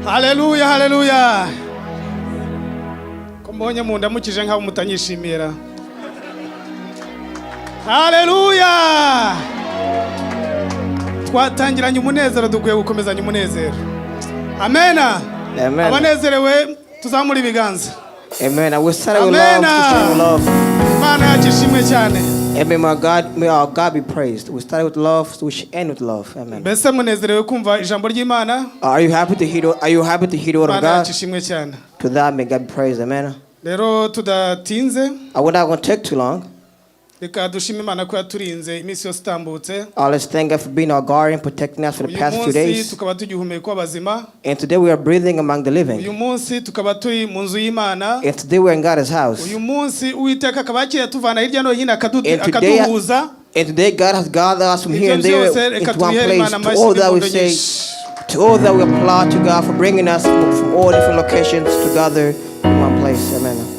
Haleluya, haleluya! Ko mbonye mundamukije nkaho mutanyishimira? Haleluya! Twatangiranye umunezero, dukwiye gukomezanya umunezero. Amena. Amen. Abanezerewe tuzamura ibiganza. Amen. And we started with Amen. love to share with love. Imana yacu ishimwe cyane. Amen. My God, may our God be praised. We started with love, so we should end with love. Amen. Mbese munezerewe kumva ijambo ry'Imana? Are you happy to hear the word of Imana God? yacu ishimwe cyane. To that may God be praised. Amen. Rero tudatinze, I will not going to take too long. Reka dushime Imana ko yaturinze iminsi yose itambutse. Let's thank God for being our guardian, protecting us for the Uyu past few munsi days. Tukaba tugihumeka abazima. And today we are breathing among the living. Uyu munsi tukaba turi mu nzu y'Imana. And today we are in God's house. Uyu munsi Uwiteka akaba yagiye atuvana hirya no hino And today, akaduhuza. and today God has gathered us from Ibyo here and there byose reka into one tubihere place. Imana To amashyi all that we n'impundu say, nyinshi. to all that we applaud to God for bringing us from all different locations together in one place. Amen.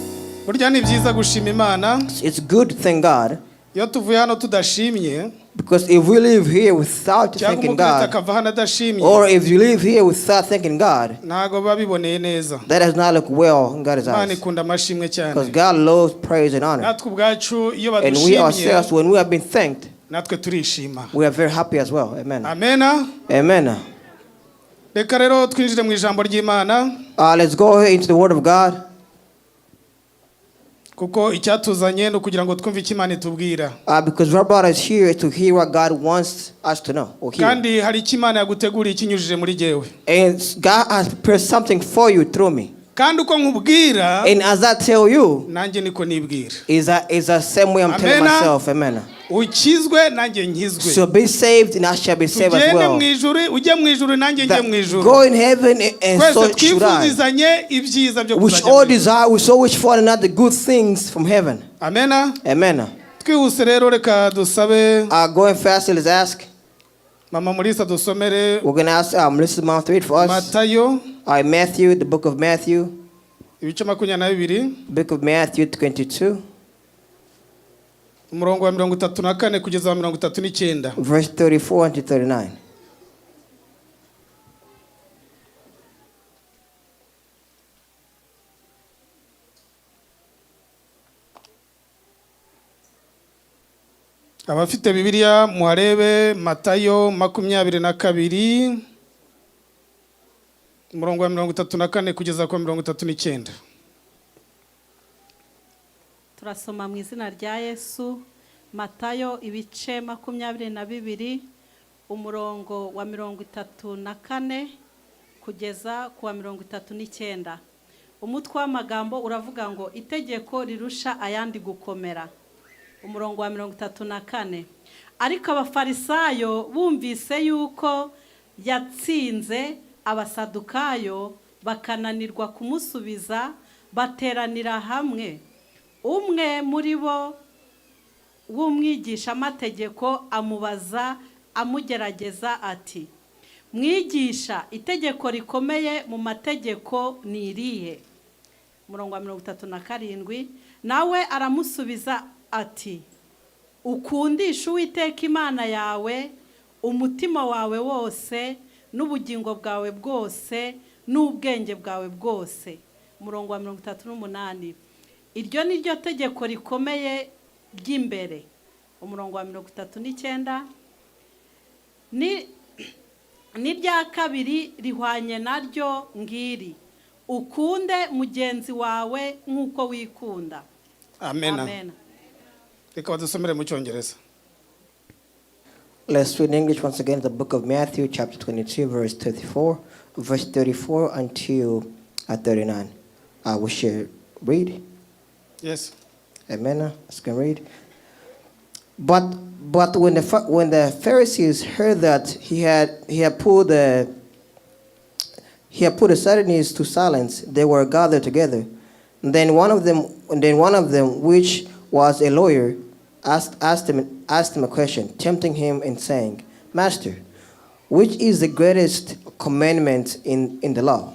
Burya ni byiza gushima Imana. It's good to thank God, Iyo tuvuye hano tudashimye, because if we live here without cyangwa thanking umukristo God, akava hano adashimye, or if you live here without thanking God, ntabwo biba biboneye neza. That does not look well in God's Imana eyes. ikunda amashimwe cyane. Because God loves praise and honor. Natwe ubwacu iyo And we badushimye, ourselves, when we have been thanked, natwe turishima. We are very happy as well. Amen. Amena. Amen. Reka rero twinjire mu ijambo ry'Imana, Let's go ahead into the Word of God, kuko icyatuzanye ni ukugira ngo twumve icyo Imana itubwira. Because what brought us here is to hear what God wants us to know or hear. Kandi hari icyo Imana yaguteguriye ikinyujije muri jyewe. And God has prepared something for you through me. Kandi uko nkubwira, And as I tell you, nanjye niko nibwira. is the same way I'm telling Amen. Myself. Amen. Ukizwe nanjye nkizwe. So be saved and I shall be saved as Tugende well. mu ijuru, ujye mu ijuru nanjye njye That mu ijuru. go in heaven and Twese so should I. twifuzizanye ibyiza byo We should kuzajya mu all ijuru. desire, we so wish for one another good things from heaven. Amena. Amen. Twihuse rero reka dusabe Going fast, let's ask. Mama Mulisa dusomere. We're going to ask Melissa Mom to read for us. Matayo, All right, Matthew, the book of Matthew, ibice 22, book of Matthew 22, umurongo wa 34 kugeza wa 39. Verse 34 to 39. Abafite Bibiliya muharebe Matayo 22, umurongo wa 34 kugeza ku wa 39. Turasoma mu izina rya Yesu. Matayo ibice 22, umurongo wa 34 kugeza ku wa 39. Umutwe w'amagambo uravuga ngo itegeko rirusha ayandi gukomera. Umurongo wa 34: ariko Abafarisayo bumvise yuko yatsinze Abasadukayo bakananirwa kumusubiza, bateranira hamwe. Umwe muri bo w'umwigishamategeko amubaza amugerageza ati: "Mwigisha, itegeko rikomeye mu mategeko ni irihe?" Umurongo wa 37: nawe aramusubiza ati: "Ukundisha Uwiteka Imana yawe umutima wawe wose n'ubugingo bwawe bwose n'ubwenge bwawe bwose." Umurongo wa 38: iryo ni ryo tegeko rikomeye ry'imbere. Umurongo wa 39: ni n'irya kabiri rihwanye naryo ngiri: ukunde mugenzi wawe nk'uko wikunda." Amena. Amen. Reka badusomere mu Cyongereza. Let's read in English once again the book of Matthew, chapter 22, verse 34, verse 34 until 39. We should read. Yes. Amen. Let's go read. But when the Pharisees heard that he had put the Sadducees to silence, they were gathered together. And then one of them, which was a lawyer, asked him a question, tempting him and saying, "Master, which is the greatest commandment in the law?"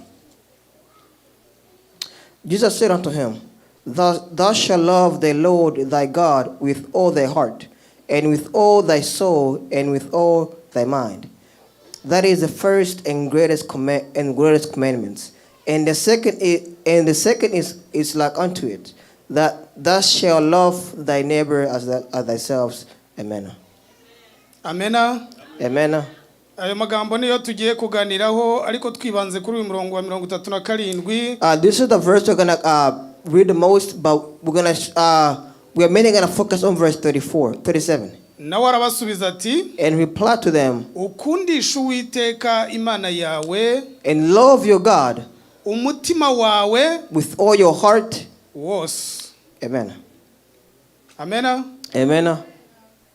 Jesus said unto him, Thou shalt love the Lord thy God with all thy heart, and with all thy soul, and with all thy mind. That is the first and greatest command and greatest commandments. And the second is like unto it, that thou shalt love thy neighbor as thyself. Amen. Amena. Amen. Ayo magambo niyo tugiye kuganiraho, ariko twibanze kuri uyu murongo wa 37. This is the verse we're gonna read the most, but we are mainly gonna focus on verse 34, 37. Nawe arabasubiza ati, And replied to them, ukundisha Uwiteka Imana yawe and love your God umutima wawe with all your heart. wose. Amen. Amena. Amen.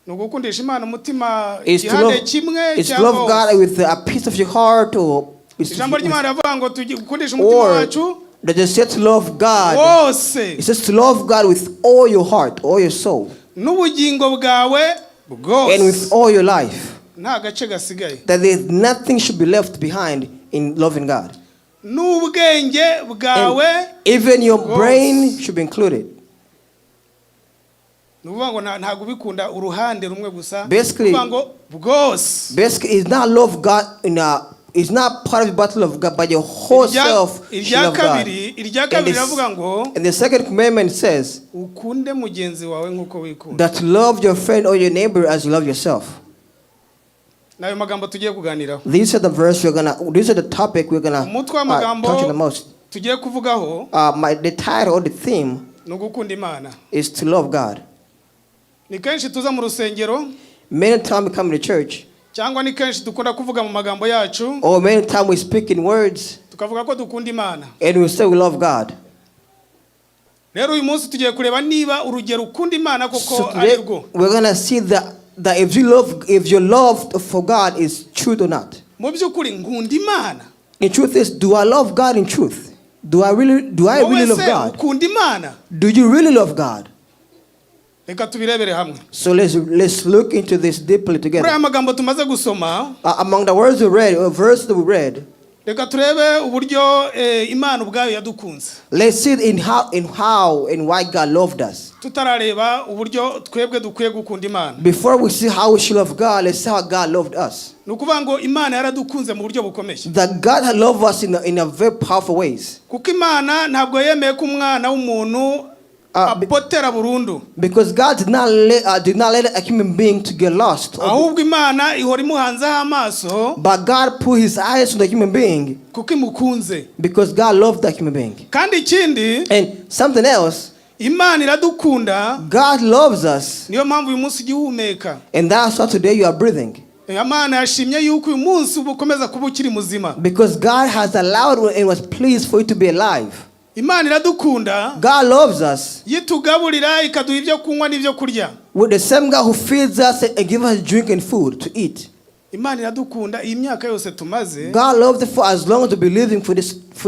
Ni ugukundisha Imana umutima Is to igihande love, kimwe is to cyangwa love God wose. with a piece of your heart or is Ijambo ry'Imana riravuga ngo tugukundisha umutima or wacu does it say to love God? wose It says to love God with all your heart, all your soul, n'ubugingo bwawe and bwose, with all your life. Nta gace gasigaye. That there's nothing should be left behind in loving God. N'ubwenge bwawe And even your bwose. Brain should be included. Ni ukuvuga ngo ntabwo ubikunda uruhande rumwe gusa. Basically- Ni ukuvuga ngo bwose. Basically, it's not love God in a it's not part of the battle of God, but your whole self should Irya love God. kabiri, irya kabiri riravuga ngo And the second commandment says ukunde mugenzi wawe nk'uko wikunda. That to love your friend or your neighbor as you love yourself. N'ayo magambo tugiye kuganiraho. These are the verse we're gonna. These are the topic we're gonna Umutwe w'amagambo touch on the most. Tugiye kuvugaho The title or the theme ni ugukunda Imana. Is to love God. Ni kenshi tuza mu rusengero Many times we come to church, cyangwa ni kenshi dukunda kuvuga mu magambo yacu or many times we speak in words, tukavuga ko dukunda Imana. And we say we love God. Rero uyu munsi tugiye kureba niba urugero ukunda Imana koko So ari today rwo. We're gonna see that if your love for God is true or not. Mu by'ukuri nkunda Imana? In truth is, do I love God in truth? Do I Wowe really love se God? ukunda Imana? Do you really love God? Reka tubirebere hamwe. So let's look into this deeply Kuri together. aya magambo tumaze gusoma, Among the words we read, or verse that we read, reka turebe uburyo Imana ubwayo yadukunze, let's see in how and why God loved us. Tutarareba uburyo twebwe dukwiye gukunda Imana. Before we see how we should love God, let's see how God loved us. Ni ukuvuga ngo Imana yaradukunze mu buryo bukomeye, That God had loved us in a very powerful ways. Kuko Imana ntabwo yemeye ko umwana w'umuntu apotera burundu, Because God did not let a human being to get lost. Ahubwo Imana ihora imuhanzeho amaso But God put his eyes on the human being kuko imukunze. Because God loved that human being. Kandi ikindi, And something else, Imana iradukunda. God loves us, Niyo mpamvu uyu munsi ugihumeka. And that's why today you are breathing. Imana yashimye yuko uyu munsi uba ukomeza kuba ukiri muzima. Because God has allowed and was pleased for you to be alive. Imana iradukunda. God loves us. Yitugaburira ikaduha ibyo kunywa n'ibyo kurya. With the same God who feeds us and gives us drink and food to eat. Imana iradukunda iyi myaka yose tumaze. God loved us for as long as we've been living for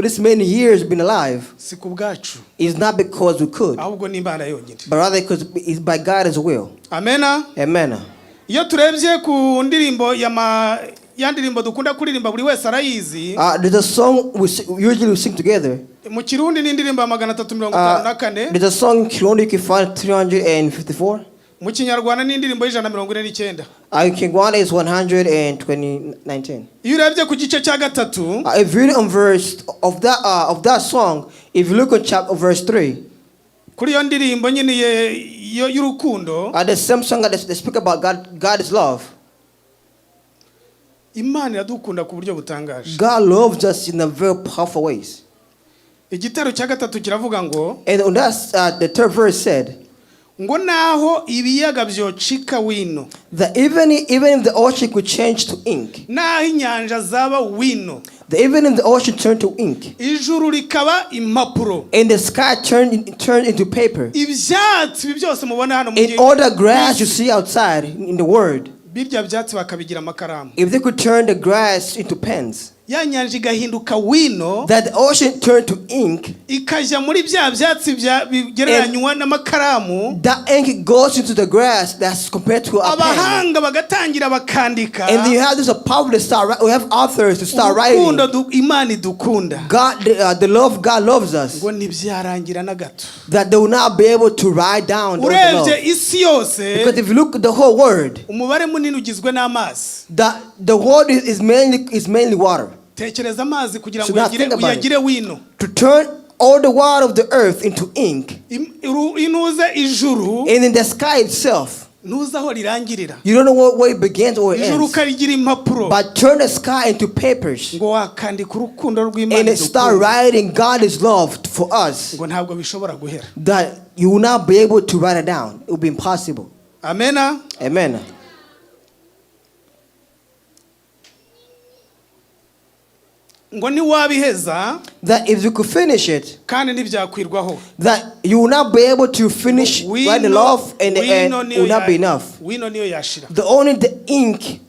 this many years been alive. Si ku bwacu, It's not because we could, ahubwo ni Imana yonyine. But rather because it's by God's will. Amena. Amen. Iyo turebye ku ndirimbo ya ma ya ndirimbo dukunda kuririmba, buri wese arayizi. There's a song usually we sing together. Mu Kirundi ni indirimbo ya 354. There's a song in Kirundi you can find 354. Mu Kinyarwanda ni indirimbo y'149. In Kinyarwanda is 120, Iyo urebye ku gice cya gatatu, If you read on verse of that song, if you look on chapter verse 3, kuri iyo ndirimbo nyine y'urukundo, the same song that they speak about God, God is love. Imana iradukunda ku buryo butangaje. God loves us in a very powerful ways. Igitero cya gatatu kiravuga ngo, And on that, the third verse said ngo naho ibiyaga byocika wino, that even if the ocean could change to ink, naho inyanja zaba wino, that even if the ocean turned to ink, ijuru rikaba impapuro, and the sky turned into paper, ibyatsi ibi byose mubona hano mu and all the grass you see outside in the world, birya byatsi bakabigira amakaramu, if they could turn the grass into pens, Ya nyanja igahinduka wino, That the ocean turned to ink. Ikajya muri bya byatsi bigereranywa n'amakaramu. That ink goes into the grass that's compared to a pen. Abahanga bagatangira bakandika. And then you have this a power to start. We have authors to start writing. Urukundo Imana idukunda. God, the love God loves us, Ngo ntibyarangira na gato. That they will not be able to write down the love. Urebye isi yose, Because if you look at the whole world, umubare munini ugizwe n'amazi. the world is mainly water. Tekereza amazi kugira So ngo now uyagire think about it. uyagire wino. To turn all the water of the earth into ink, Inuze ijuru, and in the sky itself, ntuzi aho rirangirira. You don't know where it begins or it Ijuru ends. ukarigira impapuro. But turn the sky into papers Ngo wakandika urukundo rw'Imana and start idukunda, writing God is love for us, ngo ntabwo bishobora guhera. That you will not be able to write it down. It will be impossible. Amena. Amen. Ngo ntiwabiheza, That if you could finish it, kandi ntibyakwirwaho. That you will not be able to finish writing the love and Wino it will not be enough. Wino niyo yashira. The only the ink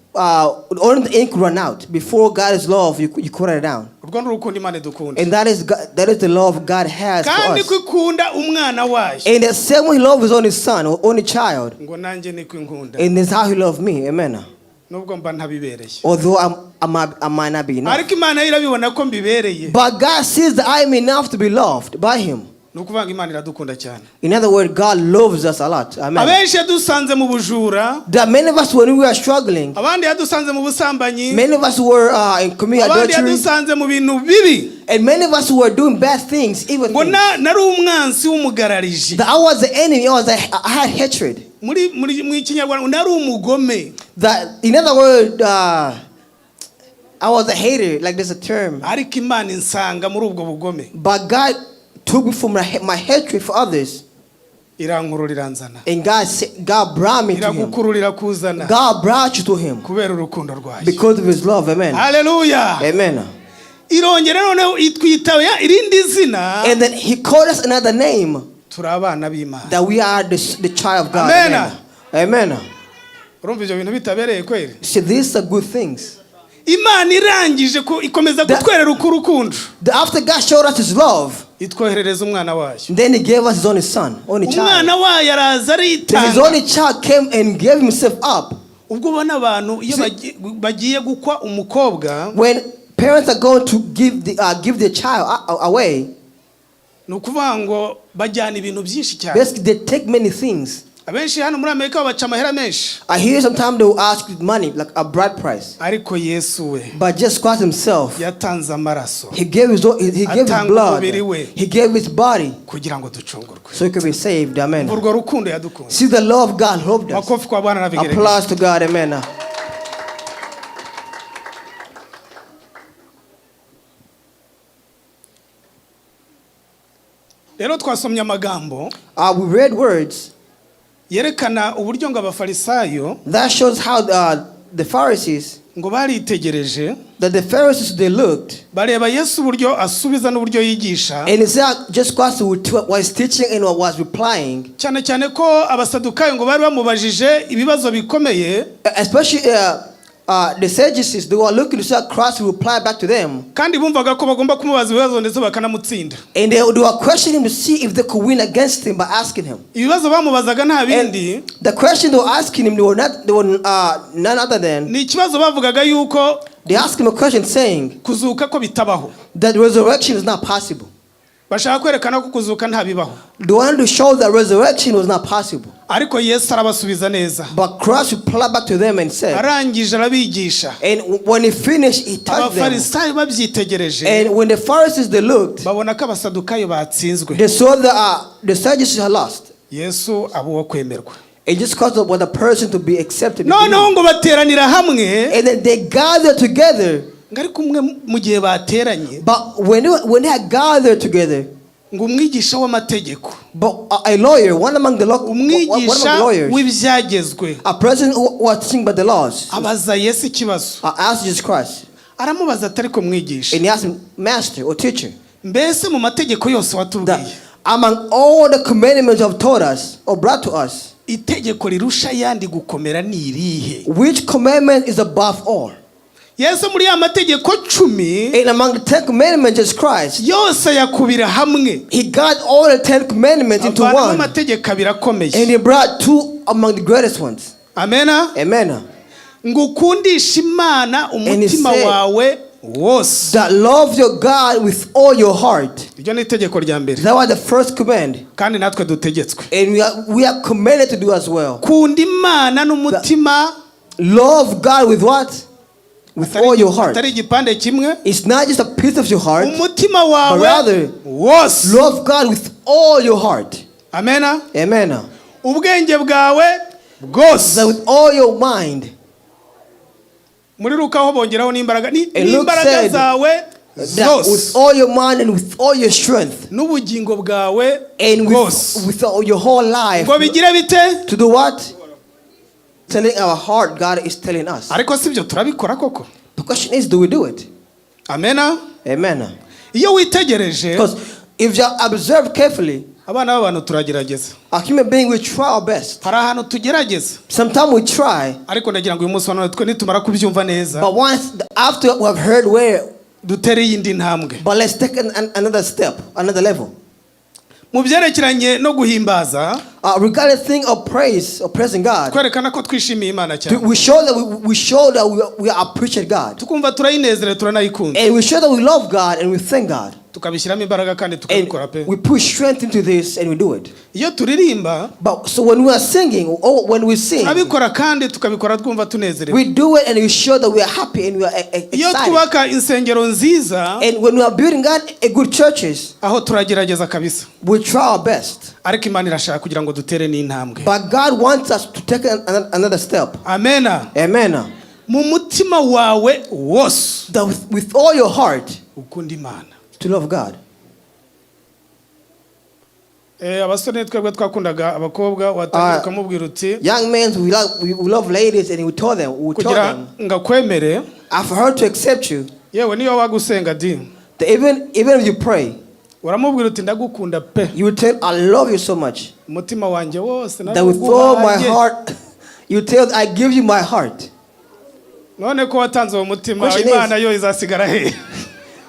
run out before God's love. You could write it down, Urwo ni urukundo Imana idukunda. And that is God, that is the love God has for Kandi us. ko ikunda umwana wayo, And the same way He loved His only son or only child, ngo nanjye niko inkunda, and that's how He loved me. Amen. Nubwo mba ntabibereye. Although I might not be enough, Ariko Imana yo irabibona ko mbibereye. But God sees that I am enough to be loved by Him. Ni ukuvuga ngo Imana iradukunda cyane. In other words, God loves us a lot. Amen. Abenshi yadusanze mu bujura, That many of us, when we are struggling, abandi yadusanze mu busambanyi, many of us were in committing abandi adultery, yadusanze mu bintu bibi. And many of us were doing bad things, evil Ngo things. nari umwansi w'umugarariji. That I was the enemy. I had hatred. Muri mu Kinyarwanda nari umugome. That, in other words, I was a hater. Like there's a term. Ariko Imana insanga muri ubwo bugome. But God took me from my hatred for others, Irankurura iranzana. And God brought me to Him. Iragukurura irakuzana. God brought you to Him Kubera urukundo rwayo. Because of His love. Amen. Haleluya. Amen. Irongera noneho itwita irindi zina. And then He called us another name, Turi abana b'Imana. That we are the child of God. Amen. Amen. Amen. Urumva ibyo bintu bitabereye kweri? See, these are good things. Imana irangije ko ikomeza kutwerera uko urukundo, After God showed us His love, itwoherereza umwana wayo. Then He gave us His only son, only child. Umwana wayo araza Then His aritanga. only child came and gave Himself up. Ubwo ubona abantu iyo bagiye gukwa umukobwa, When parents are going to give their child away, ni ukuvuga ngo bajyana ibintu byinshi cyane. Basically they take many things. Abenshi hano muri Amerika babaca amahera menshi. I hear sometimes they will ask money, like a bride price. Ariko Yesu we But Jesus Christ Himself, yatanze amaraso He gave His atanga blood. umubiri we He gave His body kugira ngo ducungurwe. So He could be saved. Amen. Urwo rukundo yadukunze. See the love God loved us. Makofi kwa Bwana na vigeregere. Applause to God. Amen. Rero twasomye amagambo We read words yerekana uburyo ngo abafarisayo that shows how the Pharisees, ngo baritegereje, that the Pharisees, they looked, bareba Yesu uburyo asubiza n'uburyo yigisha, and it said just Christ was teaching and was replying, cyane cyane ko abasadukayo ngo bari bamubajije ibibazo bikomeye, especially the Sadducees, they were looking to see how Christ would reply back to them, kandi bumvaga ko bagomba kumubaza ibibazo ndetse bakanamutsinda. And they were questioning him to see if they could win against him by asking him. Ibibazo bamubazaga nta bindi, And the question they were asking him, they were not, they were none other than ni ikibazo bavugaga yuko they asked him a question saying kuzuka ko bitabaho. That resurrection is not possible. Bashaka kwerekana ko kuzuka ntabibaho. They wanted to show that resurrection was not possible. Ariko Yesu arabasubiza neza. But Christ replied back to them and said, Arangije arabigisha. And when he finished, he touched them. Abafarisayo babyitegereje, And when the Pharisees, they looked, babona ko abasadukayo batsinzwe. They saw the Sadducees had lost. Yesu aba uwo kwemerwa. It just caused the person to be accepted. Noneho ngo bateranira hamwe, And then they gathered together. Ngo ariko umwe mu gihe bateranye, But when they had gathered together, ngo umwigisha w'amategeko, but a lawyer, one among the umwigisha lawyers, w'ibyagezwe, a person who was teaching by the laws, abaza Yesu ikibazo. Asked Jesus Christ, Aramubaza ati ariko mwigisha, and he asked him, "Master or teacher, mbese mu mategeko yose watubwiye, that among all the commandments you have taught us or brought to us, itegeko rirusha ayandi gukomera ni irihe?" Which commandment is above all?" Yesu muri ya mategeko 10 And among the Ten Commandments, Jesus Christ, yose yakubira hamwe he got all the Ten Commandments into avanamo one. amategeko abiri akomeye. And he brought two among the greatest ones. Amena. Amen. Ngo ukundishe Imana umutima said wawe wose. that love your God with all your heart. Iryo ni itegeko rya mbere. That was the first command. Kandi natwe dutegetswe And we are commanded to do as well. kunda Imana n'umutima. Love God with what? With all your heart. Atari igipande kimwe. It's not just a piece of your heart. Umutima wawe But rather, wose. love God with all your heart. Amena. Amen. Ubwenge bwawe bwose. That with all your mind. Muri Luka ho bongeraho n'imbaraga And Luke n'imbaraga said zawe that with zose all your mind and with all your strength n'ubugingo bwawe and bwose. with all your whole life. Ngo bigire bite? To do what? Telling our heart, God is telling us. Ariko si byo turabikora koko? The question is, do we do it? Amena. Amen. Iyo witegereje Because if you observe carefully, abana b'abantu turagerageza. a human being will try our best. Hari ahantu tugerageza. Sometimes we try, Ariko ndagira ngo uyu munsi wa none twe nitumara kubyumva neza but once after we have heard where, dutere iyindi ntambwe but let's take another step, another level. Mu byerekeranye no guhimbaza, Regarding thing of praise or praising God, kwerekana ko twishimiye Imana cyane, we show that we appreciate God, tukumva turayinezerewe turanayikunda, and we show that we love God and we thank God, tukabishyiramo imbaraga kandi and tukabikora pe. we put strength into this and we do it. Iyo turirimba But so when we are singing or when we sing, turabikora kandi tukabikora twumva tunezerewe. we do it and we show that we are happy and we are Iyo excited. twubaka insengero nziza, And when we are building God a good churches, aho turagerageza kabisa. we try our best. Ariko Imana irashaka kugira ngo dutere n'intambwe. But God wants us to take another step. Amena. Amen. Mu mutima wawe wose That with all your heart ukunda Imana. to love God. Eh, abasore twebwe twakundaga abakobwa watangira Ah. ukamubwira uti Young men, we love ladies, and we tell kugira them, ngo akwemere, for her to accept you, yewe niyo wagusenga di, that even if you pray, uramubwira uti ndagukunda pe, you will tell, "I love you so much." umutima wanjye wose That with all my narawuguhaye. heart, you tell, "I give you my heart." None ko watanze uwo mutima, Question is- Imana yo izasigara he?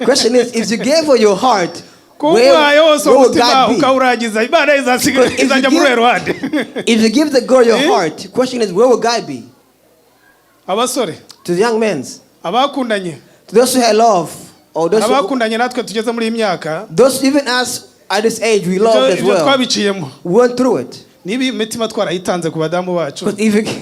Question is, if you gave her your heart, where, Kuguhaye wose where will umutima God be? ukawurangiza, Imana izasigara Because if you izajya muri give- uruhe ruhande? If you give the girl your Eh? heart, question is, where will God be? Abasore, To the young men, abakundanye, to those who have love, or those who, abakundanye natwe tugeze muri iyi myaka, those even us at this age, we loved as ibyo well. twabiciyemo. We went through it. Niba imitima twarayitanze ku badamu bacu, Because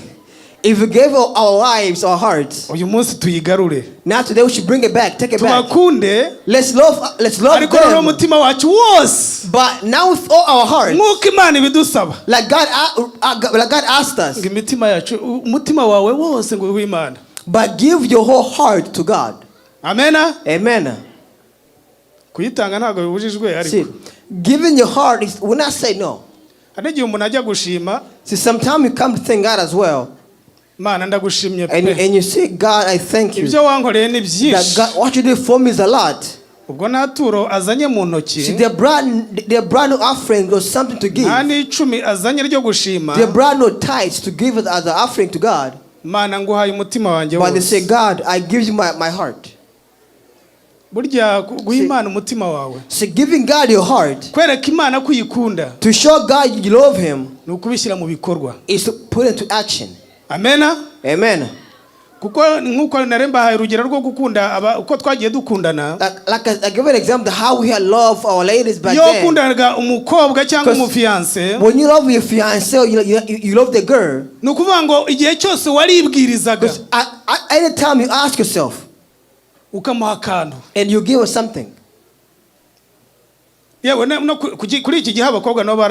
if we gave our lives, our hearts, uyu munsi tuyigarure. now today we should bring it back, take it back. Tubakunde, Let's love ariko noneho them. umutima wacu wose, But now with all our hearts, nk'uko Imana ibidusaba, like God asked us, ngo imitima yacu umutima wawe wose ngo uhe Imana. But give your whole heart to God. Amena. Amen. Kuyitanga ntabwo bibujijwe, ariko See, giving your heart is, we're not saying no. hari n'igihe umuntu ajya gushima. See, sometimes you come to thank God as well. Mana ndagushimye And, pe. and you say, "God, I thank you." Ibyo wankoreye ni That byinshi. God, what you did for me is a lot. Ubwo nta turo azanye mu ntoki, See, they brought no offering or something to give. nta n'icumi azanye ryo gushima. They brought no tithes to give it as an offering to God. Mana nguhaye umutima wanjye But they say, wose. "God, I give you my heart." Burya guha Imana umutima wawe, See, giving God your heart, kwereka Imana ko uyikunda, to show God you love Him, ni ukubishyira mu bikorwa. Is to put into action. Amena. Amen. Kuko nk'uko nari mbahaye urugero rwo gukunda uko twagiye dukundana, Like I give an example how we had loved our ladies back iyo then. wakundaga umukobwa cyangwa 'Cause umufiyanse, when you love your fiance or you love the girl, ni ukuvuga ngo igihe cyose waribwirizaga because anytime you ask yourself ukamuha akantu, and you give her something, yewe no kuri iki gihe abakobwa nabo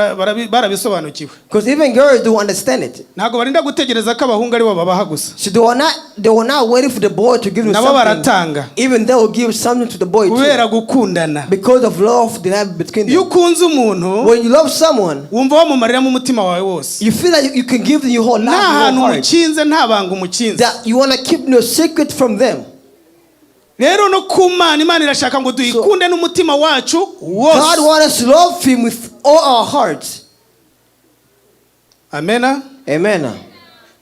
barabisobanukiwe. Because even girls do understand it. Ntabwo barinda gutegereza ko abahungu aribo babaha gusa. So they were not waiting for the boy to give them Nabo something. baratanga. Even they will give something to the boy Kubera too. gukundana. Because of love they have between Iyo them. ukunze umuntu, When you love someone, wumva wamumariramo umutima wawe wose, you feel like you can give them your whole nta life, your hantu whole heart. umukinze, nta banga umukinze. That you want to keep no secret from them. Rero no ku Mana, Imana irashaka ngo duyikunde n'umutima wacu God wose. wants us to love Him with all our hearts. Amena. Amen.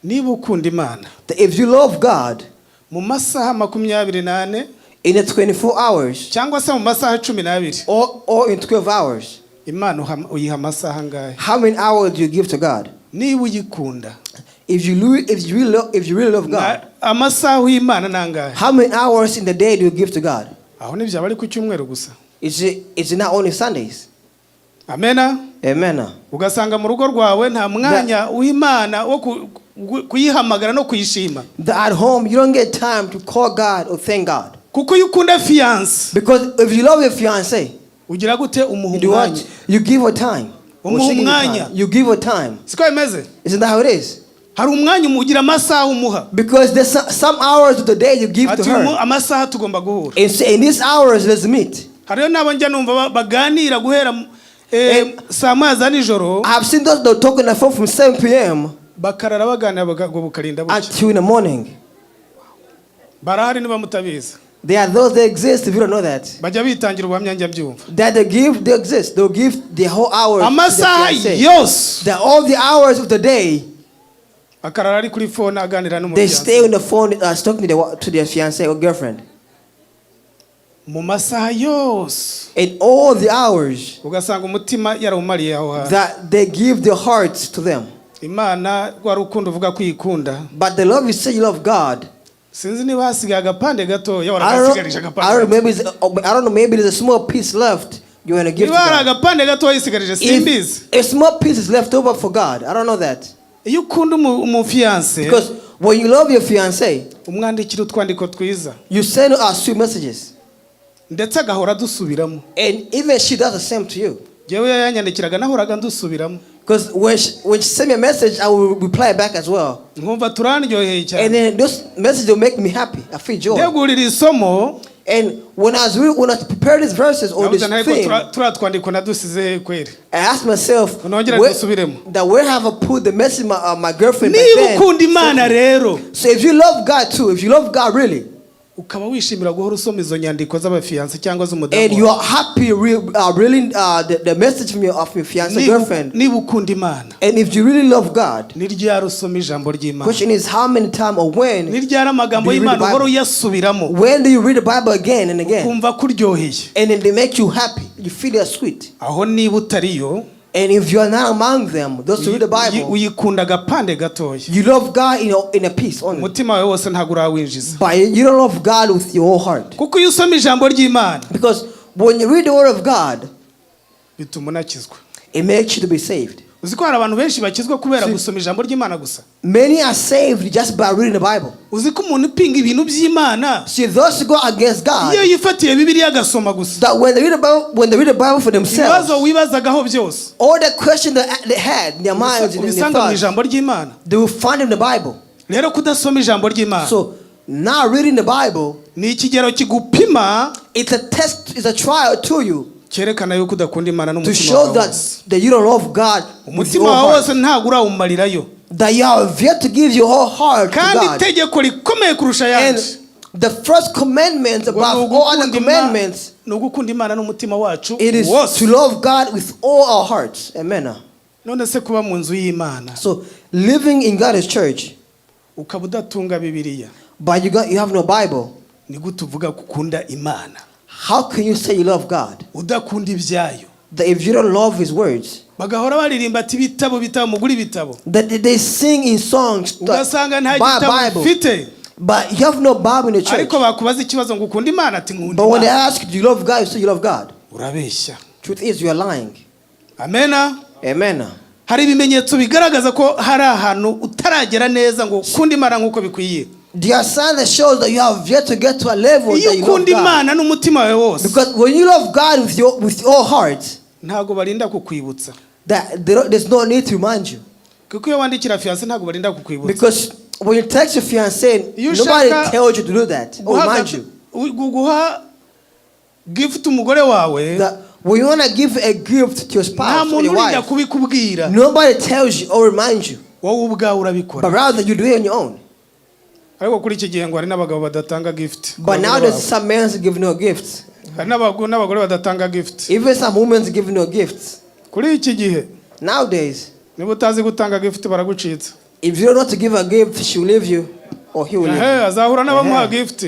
Niba ukunda Imana, That if you love God, Mu masaha 24 In the 24 hours cyangwa se mu masaha 12, or in 12 hours, Imana uyiha amasaha angahe? How many hours do you give to God? Niba uyikunda, If you really love God, amasaha uha Imana ni angahe? How many hours in the day do you give to God? Aho ntibyaba ari ku cyumweru gusa? Is it not only Sundays? Amena. Amen. Ugasanga mu rugo rwawe nta mwanya w'Imana wo kuyihamagara no kuyishima. That at home you don't get time to call God or thank God. Kuko iyo ukunda fiancé, Because if you love your fiance, ugira gute? Umuha you do umwanya. what? You give her time. Or Umuha she give you umwanya. time. You give her time. Siko bimeze? Isn't that how it is? Hari umwanya ugira, amasaha umuha. Because there's some hours of the day you give to Ati her. Amasaha tugomba guhura. And say, in these hours, let's meet. Hariyo n'abo njya numva baganira guhera saa moya za nijoro, I've seen those that talk on the phone from 7 p.m. bakarara baganira ngo bukarinda bucya. Until in the morning. Barahari niba mutabizi. There are those that exist if you don't know that. Bajya bitangira ubuhamya, njya mbyumva. That they give, they exist. They'll give the whole hours to their Amasaha fiancé. yose That all the hours of the day, akarara ari kuri phone aganira they stay n'umuryango. On the phone talking to their fiance or girlfriend. Mu masaha yose, In all the hours ugasanga umutima yarawumariye aho hantu. That they give their hearts to them. Imana rwa rukundo uvuga ko uyikunda, But the love you say you love God, sinzi niba hasigaye agapande gatoya I don't waragasigarije know, agapande I don't know, gato. maybe I don't know, maybe there's a small piece left you want to give to Niba hari God. agapande gato wayisigarije, simbizi. If a small piece is left over for God, I don't know that. Iyo ukunda umufiancé, Because when you love your fiance, umwandikira utwandiko twiza, you send her sweet messages. Ndetse agahora adusubiramo. And even she does the same to you. Njyewe iyo yanyandikiraga nahoraga ndusubiramo. Because when she send me a message, I will reply back as well. Nkumva turandyoheye cyane. And then those messages will make me happy. I feel joy. Ntegurira isomo, And when I prepared these verses or this nabuze ntariko theme, turiya twandiko nadusize he kweri? I asked myself Nongere dusubiremo. That where have I put the message my girlfriend back Niba then? ukunda Imana rero, So if you love God too, if you love God really, ukaba wishimira guhora usoma izo nyandiko z'abafiancé cyangwa z'umudamu and you wawe. are happy reading the message from your fiance girlfriend, Niba ukunda Imana, and if you really love God, ni ryari usoma ijambo ry'Imana? Question is how many time or when Ni ryari amagambo do you read y'Imana the uhora Bible? uyasubiramo, When do you read the Bible again and again? ukumva kuryoheye? And then they make you happy. You feel they're sweet. Aho niba utariyo, And if you are not among them, those who read the Bible, uyikunda agapande gatoya, you love God in a piece only. umutima wawe wose ntabwo urawinjiza. But you don't love God with your whole heart. Kuko iyo usoma ijambo ry'Imana, Because when you read the word of God, bituma unakizwa. It makes you to be saved. Uzi ko hari abantu benshi bakizwa kubera gusoma ijambo ry'Imana gusa? Many are saved just by reading the Bible. Uzi ko umuntu upinga ibintu by'Imana, See, those who go against God, iyo yifatiye Bibiliya agasoma gusa, that when they read the Bible, when they read the Bible for themselves, ibibazo wibazagaho byose all the questions that they had in their minds and in their ubisanga mu thoughts, ijambo ry'Imana. They will find in the Bible. Rero kudasoma ijambo ry'Imana So now reading the Bible, ni ikigero kigupima, it's a test, it's a trial to you cyerekana yuko udakunda Imana to n'umutima show wawe that, wose. that you don't love God with your Umutima whole wawe heart. wose ntabwo urawumarirayo. That you have yet to give your whole heart to Kandi God. itegeko rikomeye kurusha And ayandi the first commandment ngo ni above all other ugukunda Ima- commandments, ni ugukunda Imana n'umutima wacu it is wose. to love God with all our hearts. Amen. None se kuba mu nzu y'Imana, So living in God's church, ukaba udatunga Bibiliya, but you have no Bible. Ni gute uvuga ko ukunda Imana How can you say you love God? Udakunda ibyayo? That if you don't love His words, Bagahora baririmba ati ibitabo, bitabo, mugure ibitabo, that they sing in songs, to ugasanga nta buy a gitabo Bible, ufite, but you have no Bible in the church. ariko bakubaza ikibazo ngo ukunda Imana, ati nkunda But when they Imana, ask you, do you love God? You say you love God. urabeshya. Truth is, you are lying. Amena. Amen. Hari ibimenyetso bigaragaza ko hari ahantu utaragera neza ngo ukunde Imana nk'uko bikwiye. There are signs that shows that you have yet to get to a level Iyo that you love ukunda God. Imana n'umutima wawe wose, Because when you love God with your heart, ntabwo barinda kukwibutsa. That they don't, there's no need to remind you. Kuko iyo wandikira fiancé ntabwo barinda kukwibutsa. Because when you text your fiance, You nobody tells you to do that or remind you. Guha gift umugore wawe, That when you want to give a gift to your nta spouse or muntu your urinda wife, kubikubwira. Nobody tells you or reminds you, Wowe ubwawe urabikora. But rather you do it on your own. Ariko kuri iki gihe ngo hari n'abagabo badatanga gift ku But bagore now there's babo. some men who give no gifts. Hari n'abagore badatanga gift. Even some women give no gifts. Kuri iki gihe, Nowadays, niba utazi gutanga gift baragucitse. if you don't know to give a gift, she'll leave you. or he will leave Ehe, you. azahura n'abamuha Ehe. gift.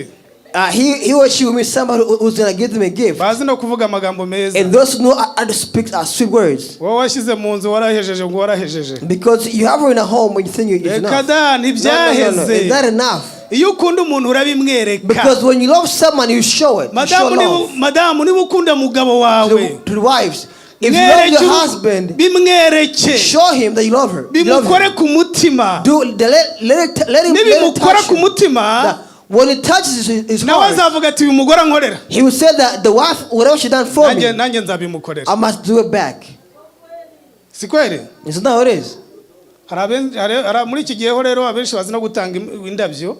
He or she will meet somebody who's gonna give them a gift. Bazi no kuvuga amagambo meza. And those who know how to speak sweet words. Wowe washyize mu nzu warahejeje ngo warahejeje. Because you have her in a home when you think it's Reka enough. da, No. ntibyaheze. It's not enough. Iyo ukunda umuntu urabimwereka. Because when you love someone, you show it. You show Madamu niba love. madamu niba ukunda mugabo To wawe the wives, if you love mwereke your husband, bimwereke show him that you love her. You love bimukore him. ku mutima. Do the, let, let, it, let him let it Nibimukora touch ku you. mutima That when it touches his nawe heart, azavuga ati uyu mugore ankorera he will say that the wife, whatever she done for nanjye me, nanjye nzabimukorera. I must do it back. Si kweri? It's not how it is. Hari muri iki gihe ho rero abenshi bazi no gutanga indabyo,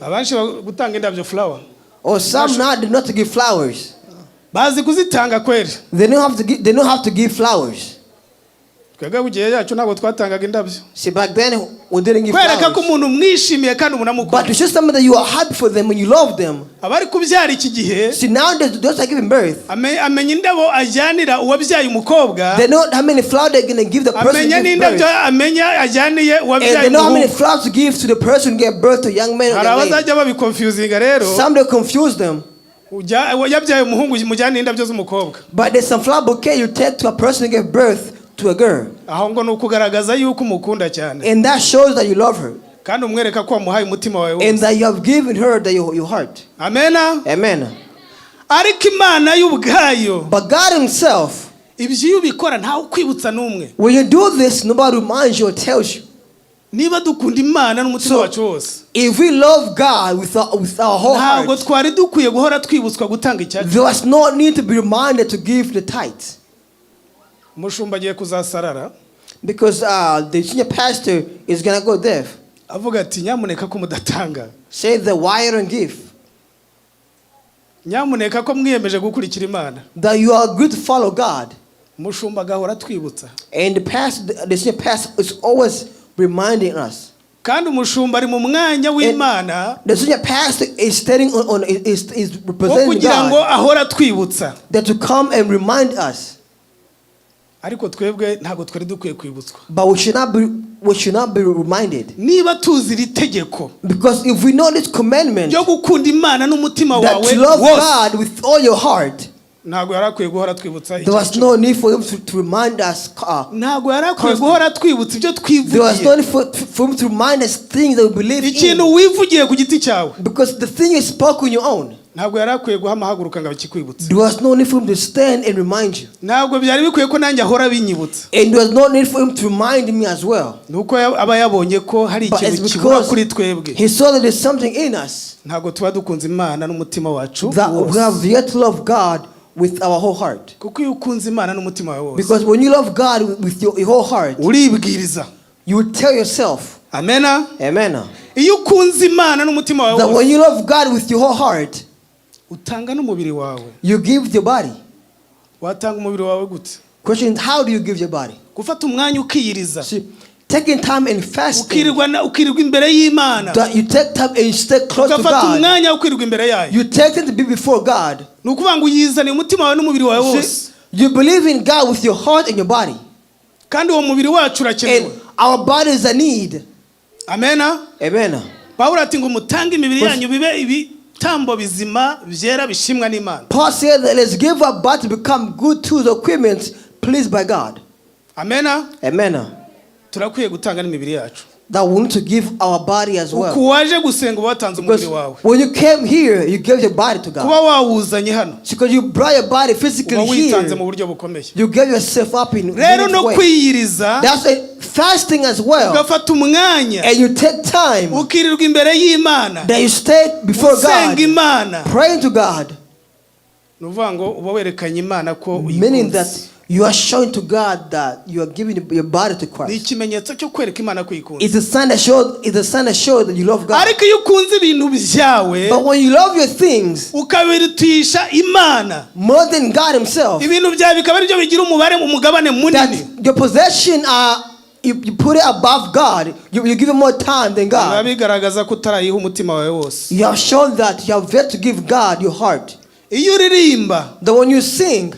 abenshi gutanga indabyo, flower. Or some not do not to give flowers. Bazi kuzitanga kweri. They know how to give, they know how to give flowers. Twebwe ku gihe yacu ntabwo twatangaga indabyo. See, back then we didn't give Kwereka ko flowers. umuntu mwishimiye kandi But unamukunda. to show somebody that you are happy for them when you love them. Abari kubyara iki gihe See, nowadays those are giving birth. Amenya indabo ajyanira uwabyaye umukobwa, They know how many flowers they're gonna give the person who amenya gives n'indabyo birth. amenya ajyaniye And uwabyaye they know how many umuhungu. flowers to give to the person who gave birth to a young man or Hari young lady. abazajya babiconfusinga rero. Some they confuse them. Yabyaye umuhungu mujyane indabyo z'umukobwa. But there's some flower bouquet you take to a person who gave birth to a girl. Aho ngo ni ukugaragaza yuko umukunda cyane And that shows that you love her. kandi umwereka ko wamuhaye umutima wawe And wose. that you have given her your heart. Amena. Amen. Ariko Imana y'ubwayo But God Himself, ibyo iyo ubikora ntawe ukwibutsa n'umwe. when you do this, nobody reminds you or tells you. Niba dukunda Imana n'umutima wacu wose, If we love God with our whole ntabwo heart, twari dukwiye guhora twibutswa gutanga icyacu. there was no need to be reminded to give the tithe. Umushumba agiye kuzasarara Because the senior pastor is going to go deaf. avuga ati nyamuneka ko mudatanga, Say the why you don't give. Nyamuneka ko mwiyemeje gukurikira Imana. That you are good to follow God. Umushumba agahora atwibutsa. And the senior pastor is always reminding us. Kandi umushumba ari mu mwanya w'Imana The senior pastor is standing on is wo representing kugira ngo God ahore atwibutsa. That to come and remind us. Ariko twebwe ntabwo twari dukwiye kwibutswa. But we should not be reminded. Niba tuzi iri tegeko Because if we know this commandment ryo gukunda Imana n'umutima that wawe to love wose, God with all your heart, ntabwo yari akwiye guhora twibutsa there was icyacu. no need for him to remind us. Ntabwo yari akwiye Constant. guhora twibutsa ibyo There was no twivugiye. need for him to remind us things that we believe in. Ikintu wivugiye ku giti cyawe, Because the thing you spoke on your own, ntabwo yari akwiye guhamahaguruka ngo abikikwibutse. there was no need for him to stand and remind you. Ntabwo byari bikwiye ko nanjye ahora abinyibutsa. And there was no need for him to remind me as well. Ni uko aba yabonye ko hari But ikintu it's kibura because kuri twebwe. he saw that there's something in us Ntabwo tuba dukunze Imana n'umutima wacu that we wose. have yet to love God with our whole heart. Kuko iyo ukunze Imana n'umutima wawe wose, Because when you love God with your whole heart, uribwiriza. you will tell yourself, Amena. Amen. Iyo ukunze Imana n'umutima wawe That wose, when you love God with your whole heart, utanga n'umubiri wawe. you give your body. Watanga umubiri wawe gute? Question is, how do you give your body? Gufata umwanya ukiyiriza, See, taking time and fasting, ukirirwa imbere y'Imana, that you take time and you stay close to ugafata God. umwanya wo kwirirwa imbere yayo. You take time to be before God. Ni ukuvuga ngo uyizaniye umutima wawe n'umubiri wawe wose. See, you believe in God with your heart and your body. Kandi uwo mubiri wacu urakenewe. And our body is a need. Amena. Amen. Pawulo ati ngo mutange imibiri yanyu bibe ibitambo bizima byera bishimwa n'Imana. Paul said that let's give our body to become good tools or equipment pleased by God. Amena. Amen. Turakwiye gutanga n'imibiri yacu. That we need to give our body as well. Uku waje gusenga uba watanze Because umubiri wawe. when you came here, you gave your body to God. Kuba wawuzanye hano, Because you brought your body physically uba witanze mu here, buryo bukomeye. you gave yourself up in Rero many no ways. kwiyiriza, That's a fasting as well. ugafata umwanya And you take time ukirirwa imbere y'Imana that you stay before usenga God, Imana, praying to God, ni ukuvuga ngo uba werekanye Imana ko meaning uyikunze. that you are showing to God that you are giving your body to Ni Christ. ikimenyetso cyo kwereka Imana ko uyikunze. It's a sign that shows that you love God. Ariko iyo ukunze ibintu byawe But when you love your things ukabirutisha Imana, more than God Himself, ibintu byawe bikaba aribyo bigira umubare umugabane munini, that your possession you put it above God, you give it more time than biba God. bigaragaza ko utarayiha umutima wawe wose. You have shown that you have yet to give God your heart. Iyo uririmba That when you sing,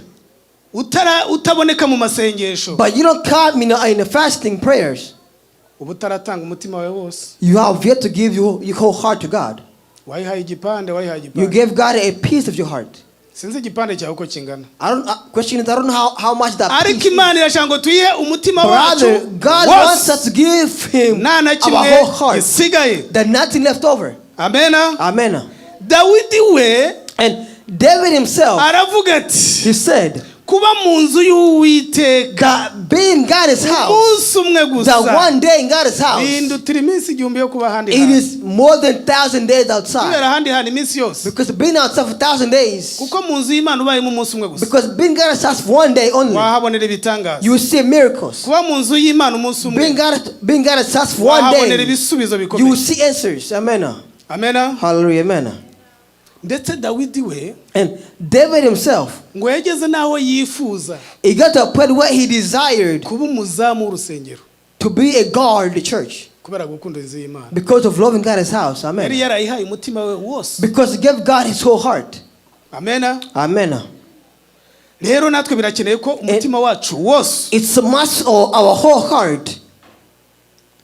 utaboneka mu masengesho, but you don't come in the fasting prayers, Uba utaratanga umutima wawe wose. You have yet to give your whole heart to God. Wayihaye igipande, wayihaye You igipande. gave God a piece of your heart. Sinzi igipande cyawe uko kingana. I don't. Question is, I don't know how much that Ariko piece is. Imana irashaka ngo tuyihe umutima wacu Brother, God wants wose, us to give Him nta na our kimwe whole heart. gisigaye. That nothing left over. Amena. Amen. Dawidi we And David himself, aravuga ati, he said kuba mu nzu y'Uwiteka that being in God's house, umunsi umwe gusa that one day in God's house, bindutira iminsi 1000 yo kuba ahandi it hantu. is more than 1,000 days outside. Kubera ahandi hantu iminsi yose. Because being outside for 1,000 days, Kuko mu nzu y'Imana ubayemo umunsi umwe gusa, because being God's house for one day only, wahabonera ibitangaza. you will see miracles. Kuba mu nzu y'Imana umunsi umwe, Being God's house for one wahabonera day, ibisubizo you will bikomeye. see answers. Amen. Amena. Hallelujah. Amen. Ndetse Dawidi we And David himself, ngo yageze n'aho yifuza he got to a point where he desired kuba umuzamu w'urusengero to be a guard in the church kubera gukunda inzu y'Imana. because of loving God's house. Yari Amen. yarayihaye umutima we wose. Because he gave God his whole heart. Amena. Amen. Rero natwe birakeneye ko umutima wacu wose. It's a must or our whole heart.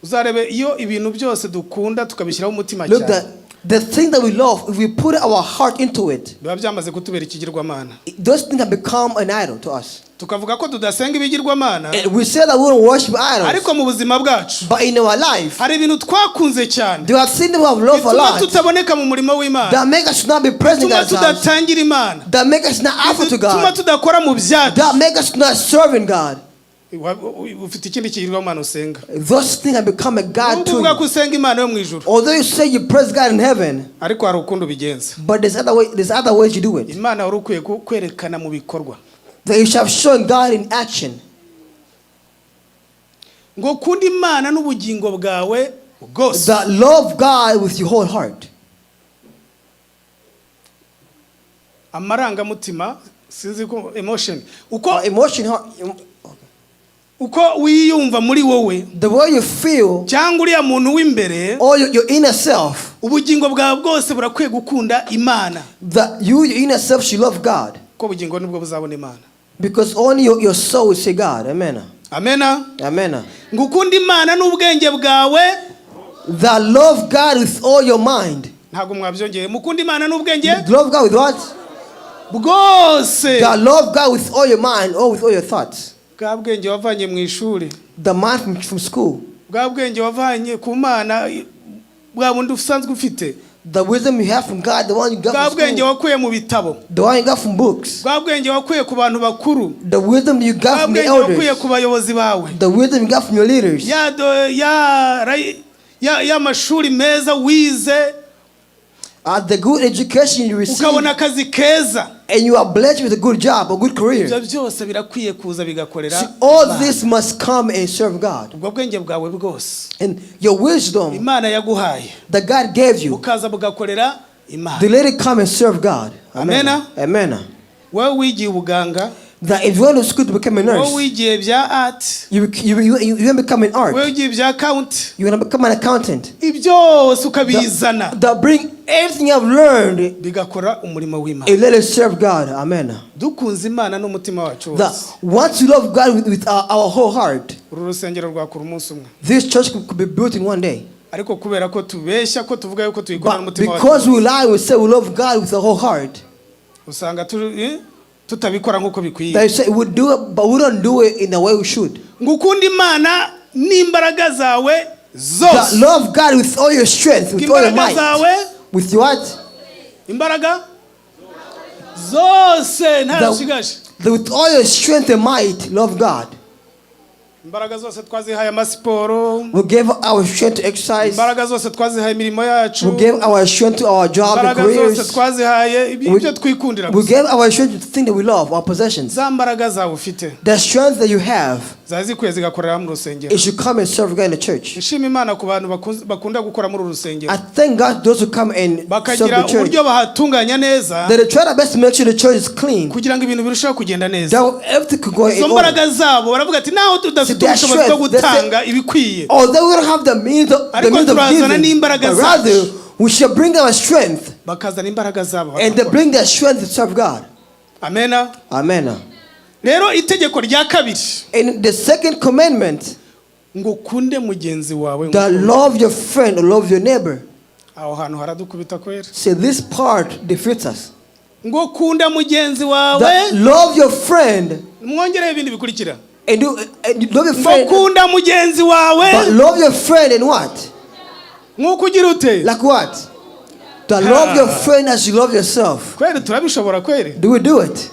Uzarebe iyo ibintu byose dukunda tukabishyiraho umutima Look, cyane, the thing that we love, if we put our heart into it, biba byamaze kutubera ikigirwamana. Those things have become an idol to us. Tukavuga ko tudasenga ibigirwamana, And we say that we don't worship idols, ariko mu buzima bwacu but in our life, hari ibintu twakunze cyane there are things that we have loved a bituma lot tutaboneka mu murimo w'Imana, that make us not be present in bituma God's house, tudatangira Imana, that make us not offer to bituma God, tudakora mu byacu. That make us not serving God. Ufite ikindi kigirwamana usenga. Those things have become a God Nubwo to uvuga ko you. usenga Imana yo mu ijuru, Although you say you praise God in heaven, ariko hari ukundi ubigenza. but there's other ways you do it. Imana wari ukwiye kwerekana mu bikorwa. That you shall have shown God in action. Ngo kunda Imana n'ubugingo bwawe bwose. That love God with your whole heart. Amarangamutima, sinzi ko emotion, uko Emotion, heart, uko wiyumva muri wowe, the way you feel, cyangwa uriya muntu w'imbere, or your inner self, ubugingo bwawe bwose burakwiye gukunda Imana. That your inner self should love God. Kuko ubugingo nibwo buzabona Imana. Because only your soul will see God. Amen. Amena. Amen. Ngo ukunde Imana n'ubwenge bwawe. That love God with all your mind. Ntabwo mwabyongeye. Mukunde Imana n'ubwenge Love God with what? bwose. That love God with all your mind or with all your thoughts. Bwa bwenge wavanye mu ishuri, The mind from school. Bwa bwenge wavanye ku Mana, bwa bundi usanzwe ufite, The wisdom you have from God, the one you got bwa from bwenge school, wakuye mu bitabo, the one you got from books, bwa bwenge wakuye ku bantu bakuru, the wisdom you got bwa from the bwenge wakuye elders, ku bayobozi bawe, the wisdom you got from your leaders, ya do- ya ray- ya ya mashuri meza wize, the good education you receive, ukabona akazi keza, and you are blessed with a good job, a good career. Ibyo byose birakwiye kuza bigakorera See, all Imana. This must come and serve God. Ubwo bwenge bwawe bwose And your wisdom Imana yaguhaye, that God gave you, bukaza bugakorera Imana. they let it come and serve God. Amen. Amen. Amen. Wowe wigiye ubuganga, That if you went to school to become a wowe nurse, wigiye ibya art, you want to become an wowe art. wigiye ibya account, You want to become an accountant. Byose ukabizana, That bring everything I've learned bigakora umurimo w'Imana. and let it serve God. Amen. Dukunze Imana n'umutima wacu That wose, once you love God with our whole heart, uru rusengero rwakura umunsi umwe. This church could be built in one day. Ariko kubera ko tubeshya ko tuvuga yuko tuyikora But n'umutima wacu, because we lie, we say we love God with our whole heart. Usanga tutabikora nk'uko bikwiye. That you say we do it, but we don't do it in the way we should. Ngo ukunde Imana n'imbaraga zawe That zose. love God with all your strength, with all your Imbaraga might. zawe. With what? Imbaraga zose ntarashigaje. With all your strength and might, love God. Imbaraga zose twazihaye amasiporo. We gave our strength to exercise. Imbaraga zose twazihaye imirimo yacu. We gave our strength to our job and Imbaraga zose careers. twazihaye ibyo twikundira We gusa. gave our strength to the thing that we love, our possessions. Za mbaraga zawe ufite The strength that you have, zari zikwiye zigakorera mu rusengero. it should come and serve God in the church. Nshima Imana ku bantu bakunda gukora muri uru rusengero, I thank God those who come and serve bakagira the church. uburyo bahatunganya neza That they try their best to make sure the church is clean. kugira ngo ibintu birusheho kugenda neza. That everything could go in Izo order. mbaraga zabo baravuga ati naho tudafite Their ubushobozi bwo strength, they say, gutanga ibikwiye, although we don't have the ariko means of turazana giving, n'imbaraga but zacu. rather we shall bring our strength Bakazana imbaraga zabo and they bagakora. Bring their strength to serve God. Amena. Amen. Rero itegeko rya kabiri, In the second commandment, Ngo ukunde mugenzi wawe That nk'uko- love your friend or love your neighbor. Aho hantu haradukubita kwera. See, this part defeats us. Ngo kunda mugenzi wawe. That love your friend Mwongereho ibindi bikurikira. And do and you love your Ngo friend. kunda mugenzi wawe. But love your friend and what? Nk'uko ugira ute? Like what? To love your friend as you love yourself. Kweri turabishobora kweri? Do we do it?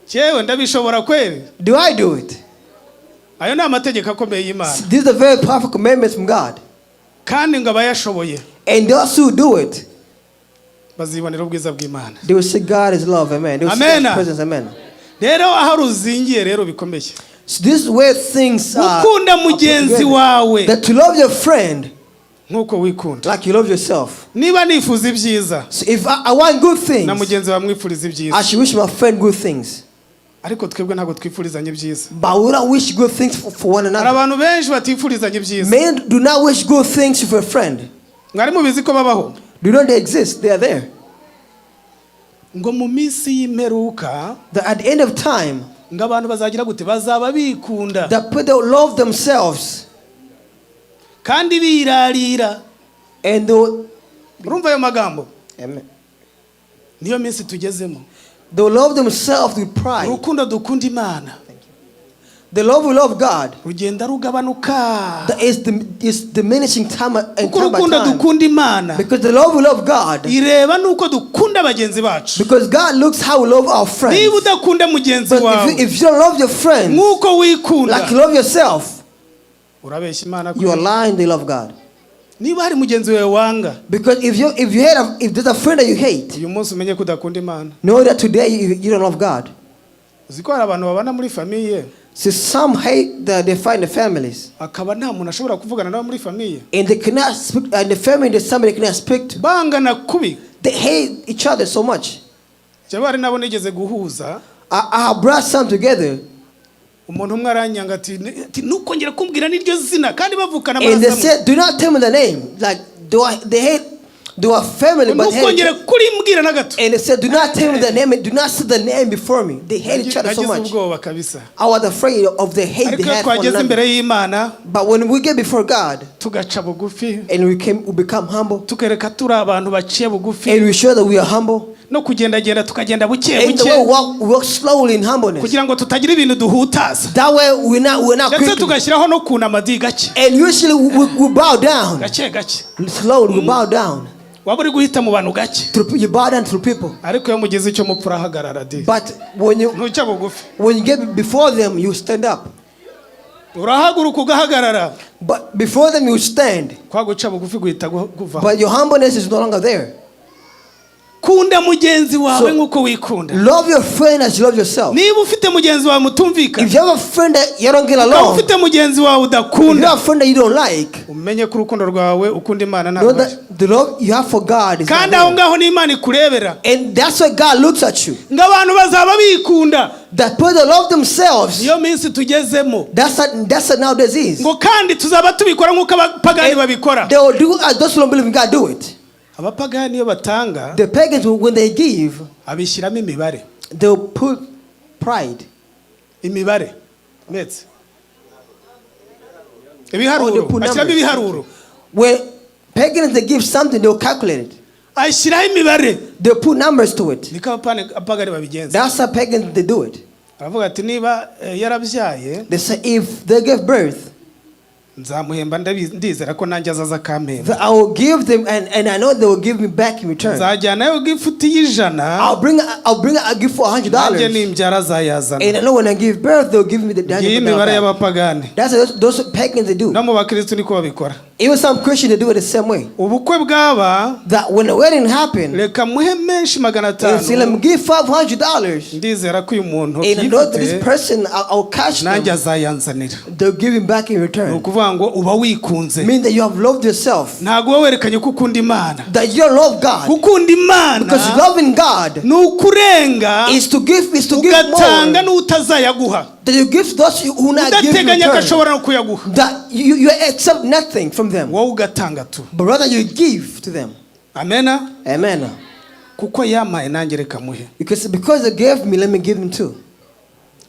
Cyewe ndabishobora kweri? Do I do it? Ayo ni amategeko akomeye y'Imana. These are very powerful commandments from God. Kandi ngo abayashoboye And those who do it, bazibonera ubwiza bw'Imana. they will see God is love. Amen. They will see Amen. God's presence. Amen. Rero aho ruzingiye rero bikomeye. So this is where things are Gukunda are put mugenzi together. wawe That to love your friend nk'uko wikunda. like you love yourself. Niba nifuza ibyiza, So if I want good na things, mugenzi wawe mwifuriza ibyiza. I should wish my friend good things. Ariko twebwe ntabwo twifurizanya ibyiza. But we don't wish good things for one Hari another. abantu benshi batifurizanya ibyiza. Men do not wish good things for a friend. Mwari mubizi ko babaho? Do you know they exist? They are there. Ngo mu minsi y'imperuka, That at the end of time, ngo abantu bazagira gute? Bazaba bikunda that people love themselves kandi birarira. And they will, Urumva ayo magambo? Amen. Niyo minsi tugezemo. They will love themselves with pride. Urukundo dukunda Imana The love we love God rugenda rugabanuka. that is diminishing time and Kuko time by urukundo time. dukunda Imana Because the love we love God, ireba nuko dukunda bagenzi bacu. because God looks how we love our friends. Niba udakunda mugenzi But if wawe you don't love your friends nk'uko wikunda, like you love yourself, urabeshya Imana. you are lying to love God. Niba hari mugenzi wawe wanga, Because if there's a friend that you hate, uyu munsi umenye ko udakunda Imana. know that today you don't love God. Uzi ko hari abantu babana muri famille, See, some hate that they find the families, akaba nta muntu ashobora kuvugana nawe muri famille, and they cannot speak. And the family, there's somebody they cannot speak to. bangana kubi. They hate each other so much. Jya bari nabo nigeze guhuza. I have brought some together, Umuntu umwe aranyanga ati ntukongere kumbwira n'iryo zina kandi bavukana and they amaraso amwe." said, "Do not tell me the name." Like, they hate? They are family, but hate. Ntukongere kurimbwira na gato. And they said, "Do not tell me the name. Do not say the name before me." They hate each other so Nagize much. ubwoba kabisa. I was afraid of the hate Ariko they iyo had for one twageze another. imbere y'Imana, But when we get before God tugaca bugufi, and we become humble, tukereka turi abantu baciye bugufi, and we show that we are humble, no kugendagenda tukagenda buke and the buke, way we walk slowly in humbleness. Kugira ngo tutagira ibintu duhutaza. That way we're not Ndetse quickly. tugashyiraho no kunama di gake And usually we bow down. gake gake. Slowly we bow down. Waba uri guhita mu bantu gake. You bow down to people. Ariko iyo mugize icyo mupfa urahagarara di. But when you Ntuca bugufi. when you get before them, you stand up. Urahaguruka ugahagarara. But before them you stand. Kwa guca bugufi guhita kuvaho. But your humbleness is no longer there. Kunda mugenzi wawe So- nk'uko wikunda. Love your friend as you love yourself. Niba ufite mugenzi wawe mutumvikana, If you have a friend that you don't get ukaba along, ufite mugenzi wawe if you udakunda, have a friend that you don't like, umenye ko urukundo rwawe ukunda Imana know ntabwo. that the love you have for God is not Kandi aho there. ngaho n'Imana ikurebera. And that's why God looks at you. Ngo abantu bazaba bikunda. That people that love themselves, Niyo minsi tugezemo. that's what nowadays is. Ngo kandi tuzaba tubikora nk'uko abapagani babikora. They will do as those who don't believe in God do it. Abapagani iyo batanga, The pagans, when they give, abishyiramo imibare. they'll put pride. Imibare ndetse Or they ibiharuro. put Ashyiramo numbers. ibiharuro. When pagans they give something, they'll calculate it. Ashyiraho imibare. They'll put numbers to it. Niko abapagani babigenza. That's how pagans they do it. Aravuga ati niba yarabyaye, They say if they give birth, nzamuhemba ndizera ko nanjye azaza akampemba. that I will give them, and I know they will give me back in return. Nzajyanayo gift y'ijana, I'll bring a gift for $100, nanjye nimbyara azayazana. and I know when I give birth, they'll give me the Ngiyi imibare y'abapagani. That's what those pagans they do. No mu bakristo niko babikora. Even some Christians they do it the same way. Ubukwe bwaba, That when the wedding happened, reka muhe menshi magana they say, let atanu me give $500, ndizera ko uyu muntu and I know that this yifite person I'll catch nanjye them. azayanzanira. They'll give him back in Ni return. ukuvuga ngo uba wikunze. Mean that you have loved yourself. Ntabwo uba werekanye ko ukunda Imana. That you don't love God. Gukunda Imana Because loving God ni ukurenga is to give ugatanga more. n'utazayaguha, That you give to those who not give in udateganya ko return. ashobora no kuyaguha. That you accept nothing from them. Wowe ugatanga tu. But rather you give to them. Amena. Amen. Kuko yampaye nanjye reka muhe. Because they gave me, let me give them too.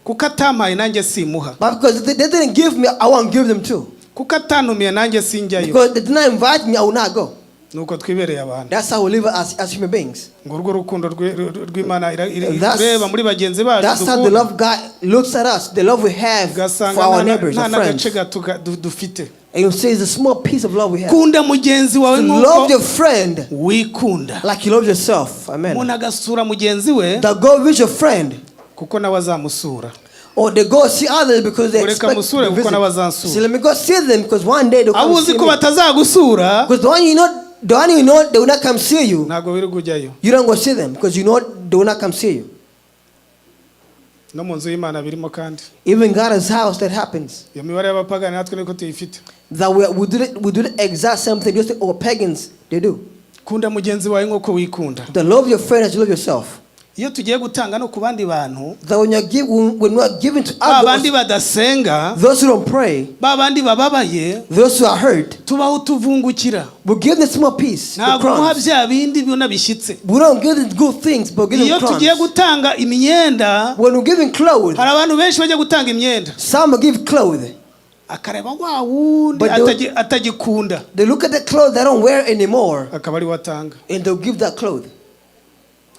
Kuko atampaye nanjye simuha. But because they didn't give me, I won't give them too. Kuko atantumiye nanjye sinjyayo. Because they did not invite me, I will not go. Nuko twibereye abantu. That's how we live as human beings. Ngo urwo rukundo rw'Imana That's- ireba muri bagenzi bacu That's how the dukunda. love God looks at us, the love we have for Ugasanga our nta neighbors, nta our friends. n'agace gato dufite. And you say it's a small piece of love we have. Kunda mugenzi wawe To nk'uko love your friend wikunda. like you love yourself. Amen. Umuntu agasura mugenzi we That go with your friend, kuko nawe azamusura. or they go see others because they Ureka expect musure to kuko visit. nawe azansura. So let me go see them because one day they'll Abo come uzi see ko me. batazagusura Because the one you know, they will not come see you. ntabwo wirirwa ujyayo. You don't go see them because you know they will not come see you. No mu nzu y'Imana birimo kandi. Even God's house, that happens. Iyo mibare y'abapagani natwe niko tuyifite. That we do the exact same thing just like all pagans they do. Kunda mugenzi wawe nk'uko wikunda. To love your friend as you love yourself. Iyo tugiye gutanga no ku bandi bantu, That when you are giving to ba bandi others, badasenga, those who don't pray, ba bandi bababaye, those who are hurt, tubaho tuvungukira. we give them small piece, the Ntabwo umuha crumbs. bya bindi bibona bishyitse. We don't give them good things, but give Iyo them tugiye crumbs. gutanga imyenda, When we're giving clothes, hari abantu benshi bajya gutanga imyenda, some give clothes. akareba wa wundi But atagikunda, They look at the clothes they don't wear anymore, akaba ari we atanga, and they'll give that clothes.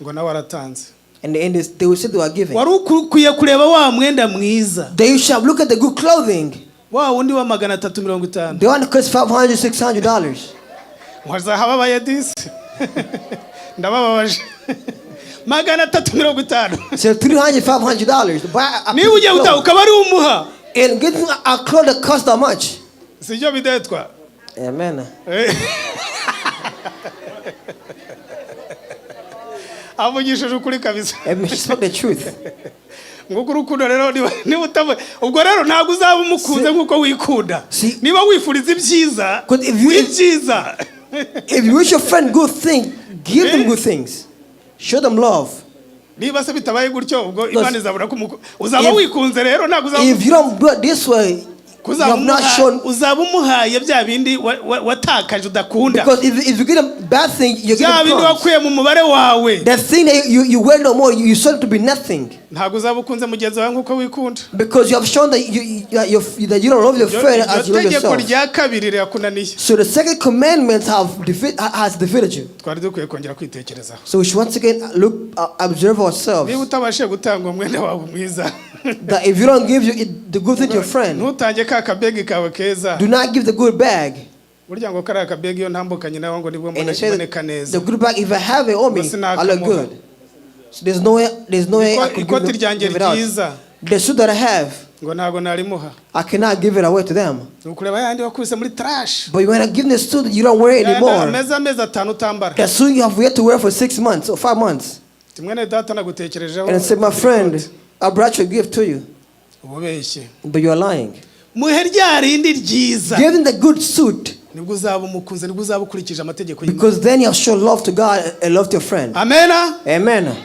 ngo nawe aratanze. And they will say they are giving. Wari ukwiye kureba wa mwenda mwiza, They shall look at the good clothing. wa wundi wa 350. The one that costs $500, $600. Wazahababaye disi, ndabababaje. 350. So $300, $500. Buy a piece Niba of ugiye gutanga clothes. ukaba ari umuha, And getting a cloth that costs that much. sibyo bidetwa? Amen. Eh. Avugishije ukuri kabisa. Amen. She spoke the truth. Nguko urukundo rero niba ubwo rero ntabwo uzaba umukunze nk'uko wikunda. Niba wifuriza ibyiza, 'Cause if you- ibyiza. If you wish your friend good thing, give them good things. Show them love. Niba se bitabaye gutyo, ubwo Imana izabura ko uzaba wikunze rero ntabwo uzaba If you don't do it this way, you have not shown. Uzaba umuhaye bya bindi watakaje udakunda. Because if you give them bad thing, you give Bya them bindi crumbs. wakuye mu mubare wawe. The thing that you wear no more, you sold it to be nothing. Ntabwo uzaba ukunze mugenzi wawe nk'uko wikunda. Because you have shown that that you don't love your friend as you Iryo love tegeko yourself. rya kabiri rirakunaniye. So the second commandment has defeated you. Twari dukwiye kongera kwitekerezaho. So we should once again observe ourselves. Niba utabashije gutanga umwenda wawe mwiza, That if you don't give the good thing to your friend, ntutange ka kabegi kawe keza. do not give the good bag. Burya ngo kariya kabegi iyo ntambukanye nawe ngo nibwo And they say mboneka neza. the good bag, if I have it on me, I look good. So there's no way I could Ikoti ryanjye give it out. ryiza The suit that I have, ngo ntabwo narimuha. I cannot give it away to them. Ni ukureba yandi wakubise muri trash. But when I give them the suit that you don't wear anymore, amezi 5 utambara. the suit you have yet to wear for 6 months or 5 months. Ati, mwene data nagutekerejeho. And I said, my friend, I brought you a gift to you. Ububeshye. But you are lying. Muhe rya rindi ryiza. Give them the good suit. Nibwo uzaba umukunze, nibwo uzaba ukurikije amategeko y'Imana. Because then you have shown love to God and love to your friend. Amena. Amen.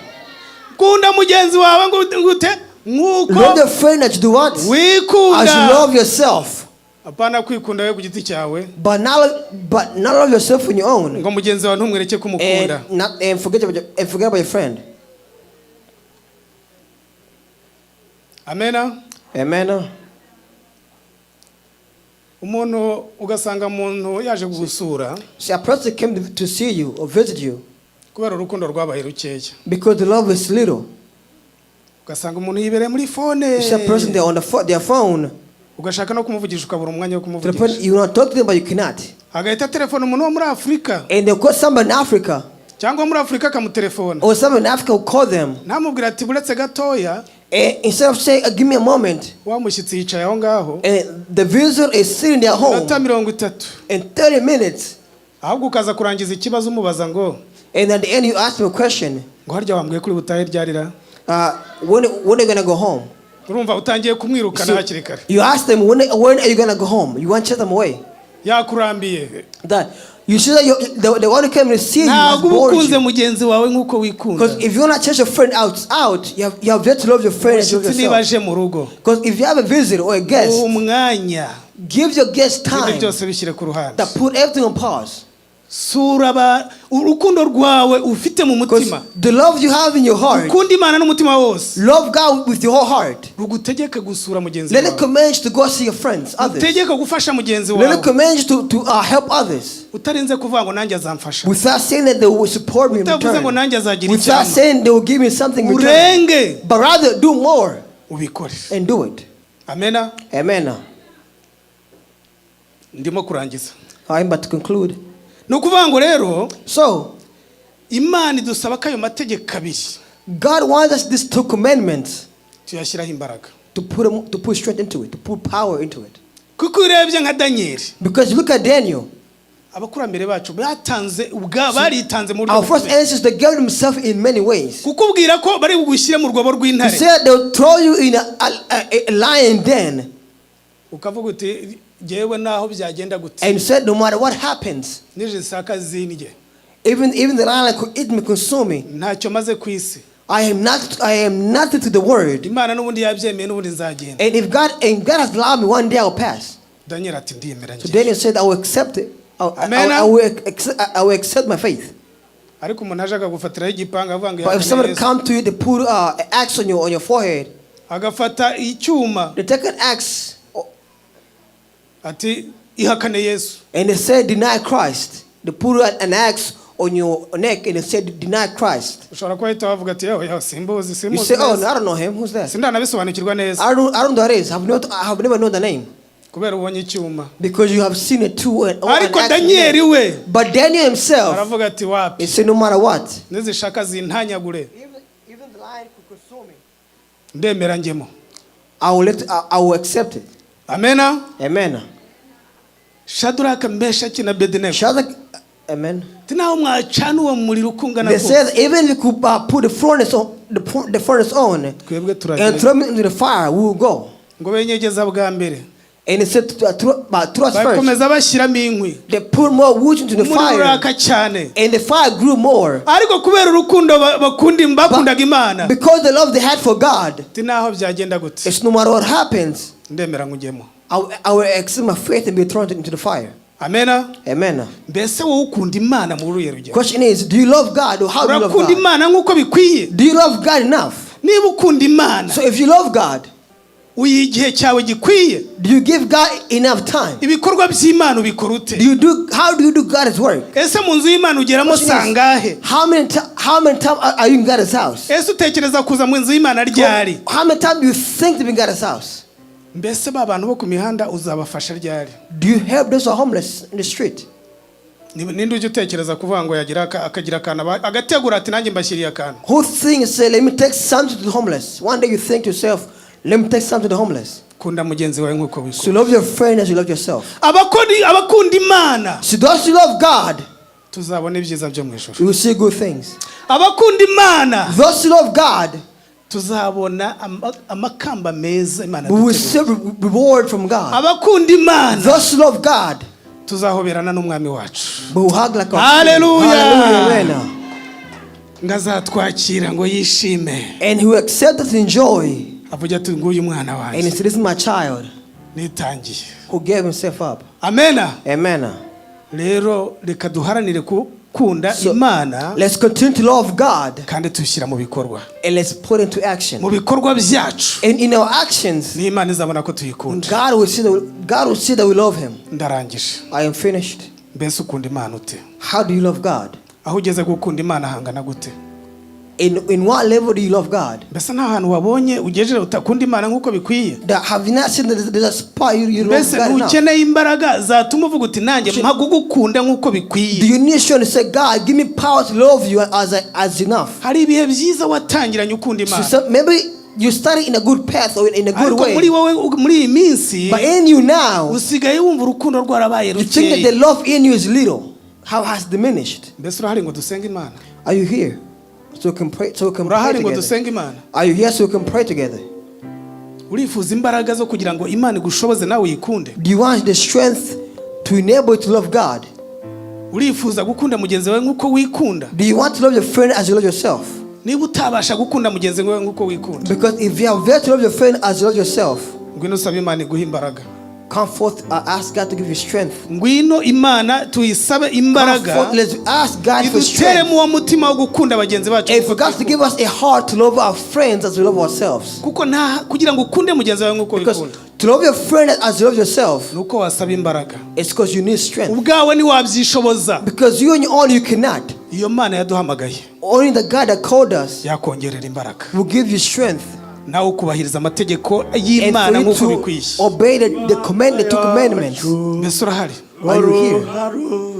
Kunda mugenzi wawe ngute nk'uko Love your friend that you do what? As wikunda. you love yourself. Apana kwikunda we ku giti cyawe. But not love yourself on your own. Ngo mugenzi wawe ntumwereke ko umukunda. And forget about your friend. Amena. Amen. Umuntu ugasanga umuntu yaje kugusura See, a person came to see you or visit you kubera urukundo rwabaye rukeya. because the love is little. Ugasanga umuntu yibereye muri phone. You see a person there on their phone. Ugashaka no kumuvugisha ukabura umwanya wo To the point kumuvugisha. you want to talk to them, but you cannot. Agahita telefone umuntu wo muri Afurika. And they'll call somebody in Africa. Cyangwa muri Afurika akamutelefona. Or somebody in Africa will call them. Ntamubwira ati buretse gatoya. And instead of saying, give me a moment. Wa mushyitsi yicaye aho ngaho. And the visitor is sitting there home. Minota 30. In 30 minutes. Ahubwo ukaza kurangiza ikibazo umubaza ngo. And at the end you ask them a question. Ngo harya wambwiye kuri butahe ryarira? When are you going to go home? Urumva utangiye kumwirukana hakiri kare. You ask them when are you going to go home? You want to chase them away. Yakurambiye. That you see that the one who came to see you has Ntabwo bored ukunze you. mugenzi wawe nk'uko wikunda. Because if you want to chase your friend out, you have yet to love your friend as you love Umushyitsi niba yourself. aje mu rugo. Because if you have a visitor or a guest, Umwanya. give your guest Ibindi time. byose bishyire ku ruhande. That put everything on pause. Sura urukundo rwawe ufite mu Because mutima, the love you have in your heart, ukunda Imana n'umutima wose, love God with your whole heart. Rugutegeke gusura mugenzi Let it wawe, command you to go see your friends, others. utegeke gufasha mugenzi Let it wawe, command you to help others. Utarinze kuvuga ngo nanjye azamfasha, Without saying that they will support me in utavuze ngo return. nanjye azagira Without icyama, saying they will give me something in return. Urenge But rather do more ubikore. And do it. Amena. Amen. Ndimo kurangiza. I'm about to conclude. Ni ukuvuga ngo rero, So, Imana idusaba ko ayo mategeko abiri God wants us these two commandments tuyashyiraho imbaraga, to put strength into it, to put power into it. Kuko iyo urebye nka Daniyeli, Because you look at Daniel, abakurambere bacu batanze ubwa baritanze mu buryo our first bukomeye. Ancestors, they gave themselves in many ways. Kukubwira ko bari bugushyire mu rwobo To rw'intare, say that they'll throw you in a lion den, ukavuga uti jyewe naho byagenda gute, and you said no matter what happens, nizishaka zindye, even the lion could eat me, consume me. Ntacyo maze ku isi. I am nothing to the world. Imana n'ubundi yabyemeye n'ubundi nzagenda. And if God has allowed me, one day I will pass. Daniel ati ndiyemera So njye. Daniel said, "I will accept it. Amen. I will accept my faith." Ariko umuntu aje akagufatiraho igipanga avuga ngo But if ihakane somebody Yesu. come to you, they put an axe on your forehead. Agafata icyuma, They take an axe ati ihakane Yesu, and they say, "Deny Christ." They put an axe on your neck and they said, "Deny Christ." ushobora kuba wahita wavuga ati yewe yewe simbuzi, You simuzi say, "Oh, neza. no, I don't know him. Who's that? Sindanabisobanukirwa neza, I don't know who that is. I have never known the name." Kubera ubonye icyuma. Because you have seen it too. And, oh, an Ariko axe on your Daniyeli neck. we But Daniel himself, aravuga ati wapi, he said, "No matter what, nizishaka zintanyagure, even the lion could consume me, ndemera njyemo. I will accept it." Amena. Amen. Shaduraka, Meshaki na Bedenego, Shadrach, amen. ati naho mwacana uwo muriro uko ungana They kose, said even if you could put the furnace on twebwe and turagenda. throw me into the fire, we will go. Ngo benyegeza bwa mbere, And they said, throw us first. Bakomeza bashyiramo inkwi, They put more wood into the umuriro fire, uraka cyane, and the fire grew more. Ariko kubera urukundo bakunda bakundaga Imana, Because the love they had for God, ati naho byagenda gute, it's no matter what happens, ndemera ngujyemo. I will accept my faith and be thrown into the fire. Amena. Amen. Mbese wowe ukunda Imana muri uruhe rugero? Question is, do you love God or how do you love Urakunda God? Imana nk'uko bikwiye? Do you love God enough? Niba ukunda Imana, So if you love God, uyiha igihe cyawe gikwiye? do you give God enough time? Ibikorwa by'Imana ubikora ute? Do you do How do you do God's work? Ese mu nzu y'Imana ugeramo Question is, sangahe? How many times are you in God's house? Ese utekereza kuza mu nzu y'Imana ryari? How many times do you think to be in God's house? Mbese ba bantu bo ku mihanda uzabafasha ryari? Do you help those who are homeless in the street? Ninde ujya utekereza kuvuga ngo yagira akagira akantu agategura ati nanjye mbashyiriye akantu? Who thinks, say, "Let me take something to the homeless"? One day you think to yourself, "Let me take something to the homeless." Kunda mugenzi wawe nk'uko So wikunda. love your friend as you love yourself. Abakunda Imana, So those who love God, tuzabona ibyiza byo mu ijuru. you will see good things. Abakunda Imana, Those who love God, tuzabona amakamba meza Imana we will yaduteguriye. see reward from God. Abakunda Imana, Those who love God, tuzahoberana n'umwami wacu. we will hug like our Hallelujah. Hallelujah. Amen. Ngo azatwakira ngo yishime, And he will accept us in joy. Avuga ati nguyu mwana And wanjye he said, "This is my child nitangiye." who gave himself up." Amena. Amen. Rero reka duharanire gukunda So, Imana, let's continue to love God kandi tuyishyira mu bikorwa, and let's put into action. Mu bikorwa byacu, And in our actions, ni Imana izabona ko tuyikunda. God will see that we love him. Ndarangije. I am finished. Mbese ukunda Imana ute? How do you love God? Aho ugeze gukunda Imana hangana gute? In what level do you love God? Mbese nta hantu wabonye ugejeje utakunda Imana nk'uko bikwiye? That have you not seen that there's a spot you love Mbese God enough? ntukeneye imbaraga zatuma uvuga uti nanjye mpa kugukunda nk'uko bikwiye? Do you need strength to say, "God, give me power to love you as enough"? Hari ibihe byiza watangiranye ukunda So, Imana, so maybe you started in a good path or in a good ariko muri way. wowe muri iyi minsi, But in you now, usigaye wumva urukundo rwarabaye you think that the rukeya. love in you is little. How has diminished? Mbese urahari ngo dusenge Imana? Are you here? So we can pray, so we can pray Urahari ngo together. dusenge Imana? Are you here so we can pray together? Urifuza imbaraga zo kugira ngo Imana igushoboze nawe uyikunde? Do you want the strength to enable you to love God? Urifuza gukunda mugenzi wawe nk'uko wikunda? Do you want to love your friend as you love yourself? Niba utabasha gukunda mugenzi wawe nk'uko wikunda, Because if you have there to love your friend as you love yourself, ngwino usabe Imana iguhe imbaraga. Come forth, ask God to give you strength. Ngwino Imana tuyisabe Come imbaraga forth, let's ask God for strength. iduteremo uwo mutima wo gukunda bagenzi bacu And for God to give us a heart to love our friends as we love ourselves. Kuko nta kugira ngo ukunde mugenzi wawe nk'uko Because wikunda to love your friend as you love yourself, ni uko wasaba imbaraga. It's because you need strength. Ubwawe ntiwabyishoboza. Because you on your own, you cannot. Iyo Mana yaduhamagaye Only the God that called us yakongerera imbaraga will give you strength. Nawe ukubahiriza amategeko And y'Imana for you nk'uko to bikwiye. Obey the two commandments. Mbese urahari? Are you here?